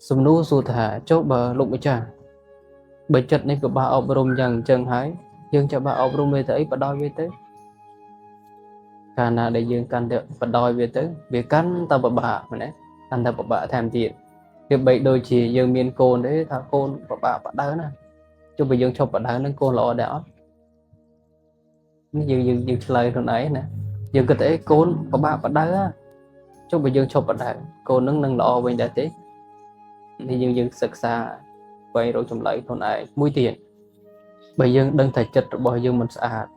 សំណួរសួរថាចុះបើលោកម្ចាស់បើចិត្តនេះពិបាកអប់រំយ៉ាងអញ្ចឹងហើយយើងចាំបាច់អប់រំវាទៅអីបដោយវាទៅកាលណាដែលយើងកាន់តែបដោយវាទៅវាកាន់តែពិបាកមែនទេកាន់តែពិបាកថែមទៀតវាបីដូចជាយើងមានកូនទេថាកូនពិបាកបដៅណាចុះបើយើងឈប់បដៅនឹងកូនល្អដែរអត់នេះយើងយើងយើងឆ្លើយខ្លួនឯងណាយើងគិតថាអីកូនពិបាកបដៅចុះបើយើងឈប់បដៅកូននឹងនឹងល្អវិញដែរទេនេះយើងយើងសិក្សាស្វែងរកចម្លើយខ្លួនឯងមួយទៀតបើយើងដឹងថាចិត្តរបស់យើងមិនស្អាត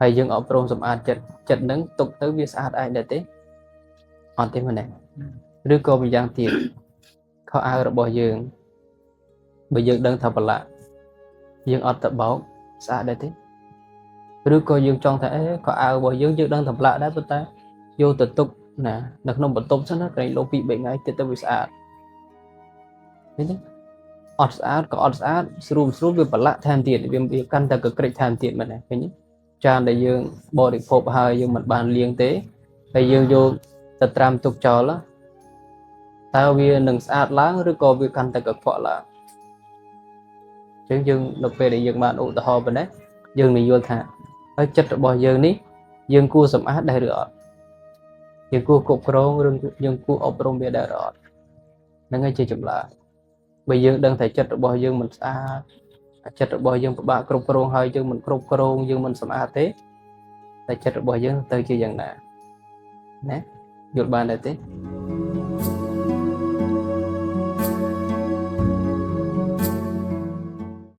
ហើយយើងអប់រំសម្អាតចិត្តចិត្តនឹងទុកទៅវាស្អាតឯងដែរទេអត់ទេមែនទេឬក៏ម្យ៉ាងទៀតខោអាវរបស់យើងបើយើងដឹងថាប្រឡាក់យើងអត់ទៅបោកស្អាតដែរទេឬក៏យើងចង់ថាអេខោអាវរបស់យើងយើងដឹងថាប្រឡាក់ដែរប៉ុន្តែយកទៅទុកណានៅក្នុងបន្ទប់សិនណាក្រែងលោពី3ថ្ងៃទៀតទៅវាស្អាតឃើញទេអត់ស្អាតក៏អត់ស្អាតស្រួលស្រួលវាប្រឡាក់ថែមទៀតវាកាន់តែកក្រិចថែមទៀតមែនទេឃើញទេចានដែលយើងបរិភោគហើយយើងមិនបានលាងទេហើយយើងយកទៅត្រាំទុកចោលតើវានឹងស្អាតឡើងឬក៏វាកាន់តែកខ្វក់ឡើងអញ្ចឹងយើងនៅពេលដែលយើងបានឧទាហរណ៍ប៉ុណ្ណេះយើងនឹងយល់ថាហើយចិត្តរបស់យើងនេះយើងគួរសម្អាតដែរឬអត់យើងគួរគ្រប់គ្រងឬយើងគួរអប់រំវាដែរឬអត់ហ្នឹងហើយជាចម្លើយបើយើងដឹងថាចិត្តរបស់យើងមិនស្អាតចិត្តរបស់យើងពិបាកគ្រប់គ្រងហើយយើងមិនគ្រប់គ្រងយើងមិនសម្អាតទេតែចិត្តរបស់យើងទៅជាយ៉ាងណាណាយល់បានដែរទេ?